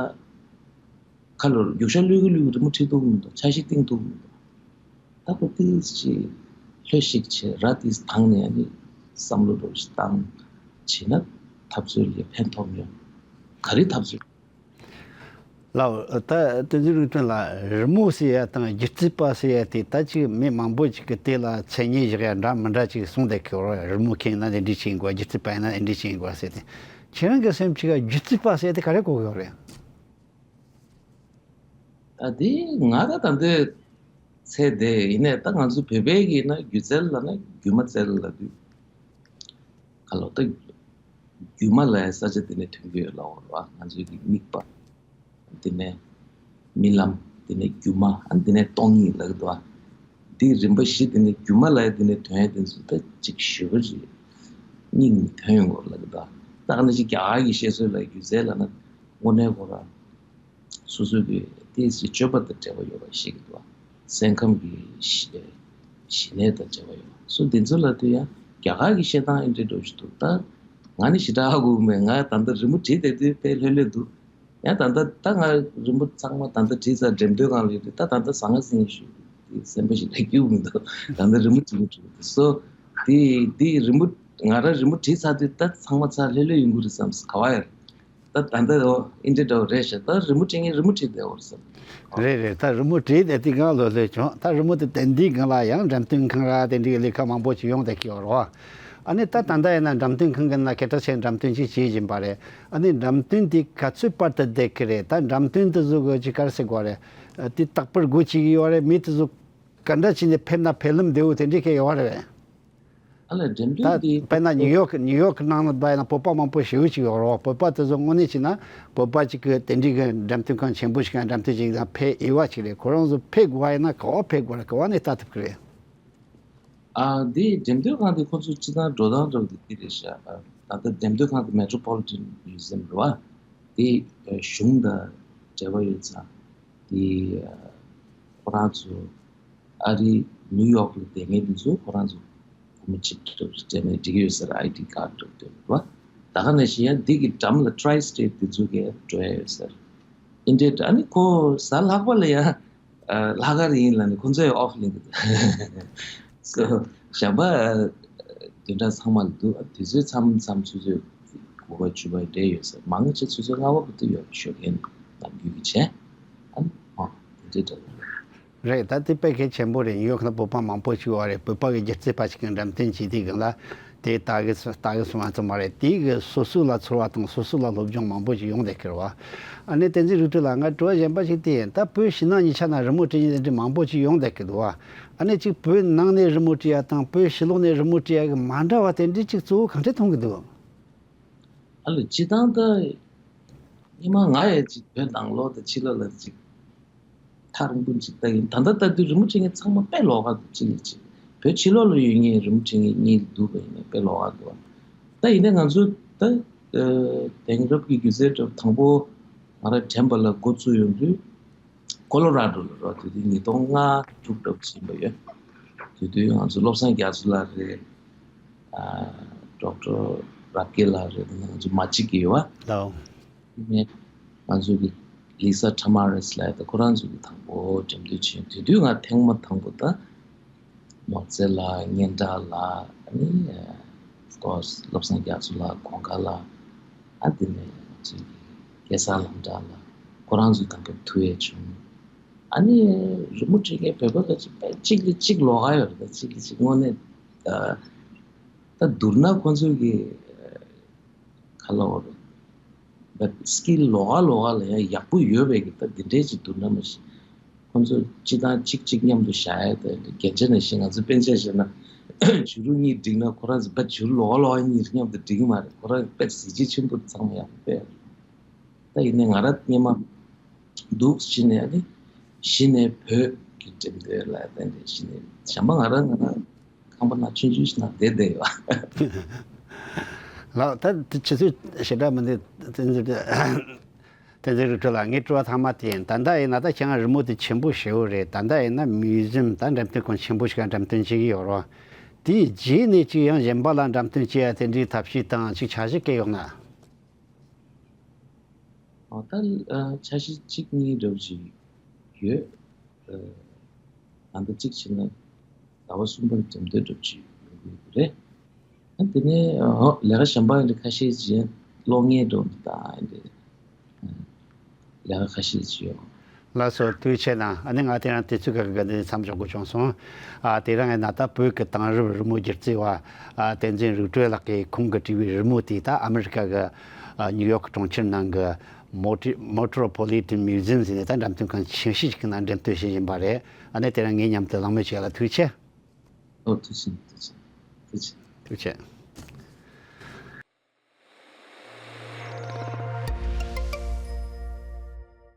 ཁ་ལོར་རྒྱུག་ཤར་གློད་ཀྱི་གློད་ཀྱི་རི་མོ་བྲིས་འདུག་མི་འདུག་འཆར་གཞི་བཏིང་འདུག་མི་འདུག་ད་ཁོ་ཏིས་ཅིག་ལྷོད་ཤིག་བྱས་ར་ཏིས་དང་ནས་ཨ་ནི་བསམ་བློ་འདྲ་བོ་ཞིག་བཏང་བྱས་ན་འཐབ་རྩོད་ལ་ཕན་ཐོགས་མྱོང་། ག་རེ་འཐབ་རྩོད། ལའོ། ད་དེ་ཚོའི་རིགས་དོན་ལ་རི་མོ་ཟེར་ཡ་དང་སྒྱུ་རྩལ་པ་ཟེར་ཡ་དེ་ད་ཅིག་མི་མང་པོ་ཅིག་གིས་དེ་ལ་མཚན་ཉིད་བཞག་ཡ་འདྲ་མི་འདྲ་ཅིག་གསུངས་བསྡད་ཀྱི་ཡོད་རེད། རི་མོ་མཁན་ཡིན་ན་འདི་འདྲ་བྱེད་དགོས། སྒྱུ་རྩལ་པ་ཡིན་ན་འདི་འདྲ་བྱེད་དགོས་ཟེར་ཏེ། ཁྱེད་རང་གི་སེམས་ཀྱི་སྒྱུ་རྩལ་པ་ཟེར་ཡ་དེ་ག་རེ་གོ་གི་ཡོད་རེད། ད་དེ་ང་ད་ད་འདི་ཚེ་འདི་ཡིན་ནས་ད་ང་ཚོ་བོད་པའི་གི་ན་སྒྱུ་རྩལ་ལ་ན་སྒྱུ་མ་རྩལ་ལ་དུས་ག་ལོ་ད་སྒྱུ་མ་ལ་ཡ་ས་ཆ་དེ་ནས་ཐོན་གི་ཡོད་ལ་འོ་ར་བ། ང་ཚོའི་གི་དམིགས་པ་དེ་ནས་རྨི་ལམ་དེ་ནས་སྒྱུ་མ་ཨ་དེ་ནས་སྟོང་ཉིད་ལ་གི་དུ་བ། འདི་རིམ་པ་བཞི་དེ་ནས་སྒྱུ་མ་ལ་ཡ་དེ་ནས་ཐོན་ཡ་དེ་ཚོ་ད་ཅིག་ཞུ་བ་རེད། སྙིང་ནས་ཐོན་ཡོང་གི་ལ་གི་དུ་བ། ད་ག་ནང་བཞིན་རྒྱ་གར་གྱི་བཤད་སྲོལ་ལ་སྒྱུ་རྩལ་ལབ་ན་དངོས་གནས་ཁོ་རང་སོ་སོའི་གི་ཏོག་ཙམ་སྤྱོད་པ་དང་འབྲེལ་བ་ཡོད་པ་ཤེས་ཀྱི་འདུག་སེམས་ཁམས་ཀྱི་ཞི་ཞི་གནས་དང་འབྲེལ་བ་ཡོད་པ་སོ་འདི་ཚོ་ལ་དུས་ཡང་རྒྱ་གར་གྱི་བཤད་སྟངས་ཨེ་འདྲ་འདྲ་ཞིག་འདུག་ད་ང་ནི་ཞེ་དྲག་ཧ་གོ་གི་མེད། ང་ད་ལྟ་རི་མོ་བྲིས་བསྡད་དུས་དཔེ་ལྷོད་ལྷོད་འདུག་ཡང་ད་ལྟ་ད་ང་རི་མོ་ཚང་མ་ད་ལྟ་བྲིས་ཚར། འགྲེམས་སྟོན་ཁང་ལ་ཡོད་དུས་ད་ད་ལྟ་ཟང་ངེ་ཟིང་ངེ་ཞུ་དེ་སེམས་པ་ཞིག་ལ་སྐྱིད་པོ་མི་འདུག་ད་ལྟ་རི་མོ་བྲིས་མི་བྲིས་མི་འདུག་སོ་དེ་དེ་རི་མོ་ང་རང་རི་མོ་བྲིས་ཚར་དུས་ད་ཚང་མ་ཚར་ལྷོད་ལྷོད་ཡོང་གི་རེད་བསམ། ག་བ་ཡོད་ད་ད་ལྟ་འོ་ཨིན་དྲི་འདྲ་བོ་རེད་ཤག་ད་རི་མོ་བྲིས་ངས་རི་མོ་བྲིས་བསྡད་ཡོད་རེད་བསམ། རེད་རེད། ད་རི་མོ་བྲིས་བསྡད་དུས་སྒང་ལྷོད་ལྷོད་བྱུང་། ད་རི་མོ་དེ་དེ་འདིའི་སྒང་ལ་ཡང་འགྲེམས་སྟོན་ཁང་ར་དེ་འདྲའི་ལས་ཀ་མང་པོ་ཅིག་ཡོང་བསྡད་ཀྱི་ཡོད་རེད་བ། ཨ་ནི་ད་ད་ལྟ་ཡིན་ན་འགྲེམས་སྟོན་ཁང་གི་ནང་སྐད་གྲགས་ཆེ་འགྲེམས་སྟོན་ཅིག་བྱེད་བཞིན་པ་རེད། ཨ་ནི་འགྲེམས་སྟོན་དེ་ག་ཚོད་བར་དུ་བསྡད་ཀྱི་རེད། ད་འགྲེམས་སྟོན་དེ་བཟོ་དགོས་ཀྱི་ག་རེ་ཟེར་དགོས་རེད། དེ་རྟག་པར་སྒོ་ཕྱེ་གི་ཡོད་རེད། མི་དེ་ཚོ་ག་འདྲ་བྱས་ནས་ཕེབས་ན་ཕེབས་ལམ་བདེ་བོ་དེ་འདྲའི་ག་ཡོད་རེད། ཨ་ལས་འགྲེམས་སྟོན་ད་དེ་དཔེར་ན་ཉིའུ་ཡོག་ཉིའུ་ཡོག་ནང་ལ་བསྡད་ན་བོད་པ་མང་པོ་ཞེ་པོ་ཅིག་ཡོད་རེད། བོད་པ་དེ་ཚོ་དངོས་གནས་བྱས་ན་བོད་པ་ཅིག་གི་དེ་འདྲའི་གི་འགྲེམས་སྟོན་ཁང་ཆེན་པོ་ཞིག་གི་འགྲེམས་སྟོན་ཅིག་དང་ཕེབས་འོས་པ་ཅིག་རེད། ཁོ་རང་ཚོ་ཕེབས་དགོས་པ་ཡིན་ན་ག་པར་ཕེབས་དགོས་རེད། ག་པར་ནས་ལྟ་ཐུབ་ཀྱི་རེད། ཨ་འདི་འགྲེམས་སྟོན་ཁང་དེ་ཁོ་ཚོ་སྤྱི་བཏང་འགྲོ་སྟངས་འདྲ་བོ་དེ་འདི་རེད་ཤག་ཨ་ད་ལྟ་འགྲེམས་སྟོན་ཁང་དེ་Metropolitan Museum རེད་བ། དེ་ཨ་གཞུང་དང་འབྲེལ་བ་ཡོད་ཙང་དེ་ཨ་ཁོ་རང་ཚོ་ཨ་རི་ནིའུ་ཡོག་ལ་བསྡད་མཁན་དེ་ཚོ་ཁོ་རང་ཚོ་སྒོར་མོ་གཅིག་འདྲ་བོ་སྤྲད་ནས་འགྲིག་གི་ཡོད་ས་རེད། ཨའི་ཌི་ཀར་འདྲ་བོ་སྟོན་རེད་བ། ད་ག་ནང་བཞིན་ཡང་འདི་གི་འགྲམ་ལ་Tri-State དེ་ཚོ་གས་འགྲོ་ཡ་ཡོད་ས་རེད། ཨིན་འདྲས་ཨ་ནི་ཁོ་གཟའ་ལྷག་པ་ལ་ཡང་ལྷག་དཀར་ཡིན་ལབ་ནས་ཁོ་ཚོས་ཨོཕ་ལེན་གི་འདུག་སོ་གཞན་པ་བདུན་ཕྲག་ཚང་མ་ལ་འདུག་དུས་ཚོད་མཚམས་མཚམས་ཆུ་ཚོད་དགུ་པ་བཅུ་པ་འདྲ་ཡོད་ས། མང་ཆེ་ཆུ་ཚོད་ལྔ་པ་བར་དུ་ཡོད། ཞོགས་ཀས་ནམ་རྒྱུན་གྱི་བྱས་ཨ་ནི་ཨོ་དེ་འདྲས་འདྲ་བོ་རེད། རེད། ད་དེ་དཔེ་གལ་ཆེན་པོ་རེད། ཉིའུ་ཡོག་ནང་བོད་པ་མང་པོ་ཞིག་ཡོད་རེད། བོད་པ་གི་སྒྱུ་རྩལ་པ་ཞིག་གི་འགྲེམས་སྟོན་བྱས་དུས་སྒང་ལ་དེ་ལྟ་གི་སོ་ལྟ་གི་སོང་བ་ཙམ་མ་རེད། དེ་གི་སོ་སོ་ལ་ཚོར་བ་དང་སོ་སོ་ལ་སློབ་སྦྱོང་མང་པོ་ཞིག་ཡོང་བསྡད་ཀྱི་རེད་བ། ཨ་ནི་བསྟན་འཛིན་རིག་གྲོལ་ལགས། ང་དྲི་བ་གཞན་པ་ཞིག་དེ་ཡིན། ད་བོད་ཕྱི་ནང་གཉིས་ཆ་ནས་རི་མོ་བྲིས་མཁན་དེ་འདྲ་མང་པོ་ཞིག་ཡོང་བསྡད་ཀྱི་འདུག་བ། ཨ་ནི་གཅིག་བོད་ནང་ནས་རི་མོ་བྲིས་ཡ་དང་བོད་ཕྱི་ལོགས་ནས་རི་མོ་བྲིས་ཡ་གི་མ་འདྲ་བ་དེ་འདྲ་གཅིག་གཙོ་བོ་གང་འདྲ་མཐོང་གི་འདུག་ཨ་ལ་སྤྱིར་བཏང་ད་སྔོན་མ་ང་ཡང་ཅིག་བོད་ནང་ལོགས་དང་ཕྱི་ལོགས་ལ་ཅིག་ཐག་རིང་པོ་ཅིག་ལྟ་ཡིན། ད་ལྟ་ལྟ་དུས་རི་མོ་བྲིས་མཁན་ཚང་མ་དཔེ་ལོགས་ཀ་འདུག་གཅིག་ལ་གཅིག་བོད་ཕྱི་ལོགས་ལ་ཡོད་མཁན་རི་མོ་བྲིས་མཁན་གཉིས་འདུག་པ་ཡིན་ན་དཔེ་ལོགས་ཀ་འདུག་ད་ཡིན་ནའི་ང་ཚོ་ད་ཨ་དེང་རབས་ཀྱི་སྒྱུ་རྩལ་འདྲ་དང་པོ་ང་རང་དྲན་པ་ལ་འགོ་བཙུགས་ཡོང་དུས་ཀོ་ལོ་ར་ཌོ་ལ་རོ་དེ་དུས་ཉིས་སྟོང་ལྔ་དྲུག་འདྲ་པོ་ཕྱིན་པ་ཡོད། དེ་དུས་ང་ཚོ་བློ་བཟང་རྒྱ་མཚོ་ལགས་རེད། ཨ་ཌོག་ཊར་རབ་རྒྱས་ལགས་རེད། ང་ཚོ་མ་གཅིག་གི་ཡོད་བ། ལའོ། ནས་ང་ཚོ་གི་ལི་ས་ཊ་མ་རེས་ལབ་ཡ་ད་ཁོ་རང་ཚོ་གི་དང་པོ་འགྲེམས་སྟོན་བྱས། དེ་དུས་ང་ཐེངས་མ་དང་པོ་ད་ནོར་རྩེ་ལ་སྙན་གྲགས་ལ་ཨ་ནི་of course་བློ་བཟང་རྒྱ་མཚོ་ལགས་གོང་དཀར་ལགས་ཨ་དེ་ནས་ང་ཚོ་གི་སྐལ་བཟང་ལྷ་མོ་གྲགས་ལགས་ཁོ་རང་ཚོ་དང་པོ་ཐུག་ཡས་བྱུང་། ཨ་ནི་རི་མོ་བྲིས་མཁན་བོད་པ་ཁ་ཅིག་དཔེ་གཅིག་ལས་གཅིག་ལོགས་ཀ་ཡོད་རེད། ད་གཅིག་ལས་གཅིག་དངོས་གནས་ད་ད་བསྡུར་ན་ཁོ་ཚོའི་གི་ག་ལབ་དགོས་རེད། ད་སི་ཀིལ་ལོགས་ཀ་ལོགས་ཀ་ལ་ཡང་ཡག་པོ་ཡོད་པའི་གི་ད་འདི་འདྲའི་ཅིག་བསྡུར་ན་མ་གཞི་ཁོ་ཚོ་སྤྱི་བཏང་གཅིག་གཅིག་མཉམ་དུ་བཞག་ཡ་ད་རྒྱན་ཆ་ནང་བཞིན་ང་ཚོ་སྤུན་མཆེད་བྱས་ན་བྱུ་རུ་གཉིས་བསྒྲིགས་ན་ཁོ་རང་ཚོ་ད་བྱུ་རུ་ལོགས་ཀ་ལོགས་ཀ་གཉིས་མཉམ་དུ་བསྒྲིགས་གི་མ་རེད། ཁོ་རང་དཔེ་གཟི་བརྗིད་ཆེན་པོ་ཚང་མ་ཡག་པོ་དཔེ། ད་ཡིན་ནའི་ང་རང་སྔོན་མ་འདུག་གཞི་ནས་ཨ་ནི་གཞི་ནས་བོད་ཀྱི་འགྲེམས་སྟོན་ལ་ད་ནི་གཞི་ནས་གཞན་པ་ང་རང་ང་རང་ཁང་པ་ནང་ཆུང་ཆུང་ཞིག་ནང་བསྡད་བསྡད་ཡོད། ལགས། ད་དེ་ཆུ་ཚོད་ཞེ་དྲག་མི་འདུག་བསྟན་འཛིན་བསྟན་འཛིན་རིག་གྲོལ་ལགས། ངའི་དྲི་བ་ཐ་མ་དེ་ཡིན། ད་ལྟ་ཡིན་ན་ད་ཁྱེད་རང་རི་མོ་དེ་ཆེན་པོ་ཞེ་པོ་རེད། ད་ལྟ་ཡིན་ན་མིའུ་ཟིམ་ད་འགྲེམས་སྟོན་ཁང་ཆེན་པོ་ཞིག་ག་འགྲེམས་སྟོན་བྱེད་ཀྱི་ཡོད་རེད། དེའི་རྗེས་ནས་ཅིག་ཡང་གཞན་པ་ལ་འགྲེམས་སྟོན་བྱེད་ཡ་དེ་འདྲའི་ཐབས་ཤེས་དང་ཅིག་འཆར་གཞི་བཀལ་ཡོད་ན། ཨོ་ད་ཨ་འཆར་གཞི་གཅིག་གཉིས་འདྲ་བོ་ཅིག་ཡོད། ཨ་ད་ལྟ་གཅིག་བྱས་ན་ཟླ་བ་གསུམ་པར་འགྲེམས་སྟོན་འདྲ་བོ་ཅིག་ཡོང་གི་ཡོད་རེད། ཨ་དེ་ནས་ཨོ་ལས་ཀ་གཞན་པ་འདི་ཁ་ཤས་ཅིག་གློག་བརྙན་འདྲ་བོ་འདི་དང་འདི་ཨ་ལས་ཀ་ཁ་ཤས་ཅིག་ཡོད། ལགས་སོ། ཐུགས་རྗེ་ཆེ་གནང་། ཨ་ནི་ང་དེ་རིང་དུས་ཚོད་ཁག་གི་འདི་མཚམས་འཇོག་དགོས་བྱུང་སོང་། ཨ་དེ་རིང་ང་ད་བོད་ཀྱི་དེང་རབས་རི་མོ་སྒྱུ་རྩལ་བ་ཨ་བསྟན་འཛིན་རིག་གྲོལ་ལགས་ཀྱིས་ཁོང་གིས་བྲིས་པའི་རི་མོ་དེ་ད་ཨ་མི་རི་ཀ་གི་ཨ་ནིའུ་ཡོག་གྲོང་ཁྱེར་ནང་གི་མོ་ཊི་Metropolitan Museum ཟེར་ནས་ད་འགྲེམས་སྟོན་ཁང་ཆེ་ཤོས་ཤིག་གི་ནང་འགྲེམས་སྟོན་བྱེད་བཞིན་པ་རེད། ཨ་ནི་དེ་རིང་ངའི་མཉམ་དུ་གླེང་མོལ་བྱས་ལ་ཐུགས་རྗེ་ཆེ། ཨོ་ཐུགས་རྗེ་ཆེ། ཐུགས་རྗེ་ཆེ། ཐུགས་རྗེ་ཆེ། ཐུགས་རྗེ་ཆེ།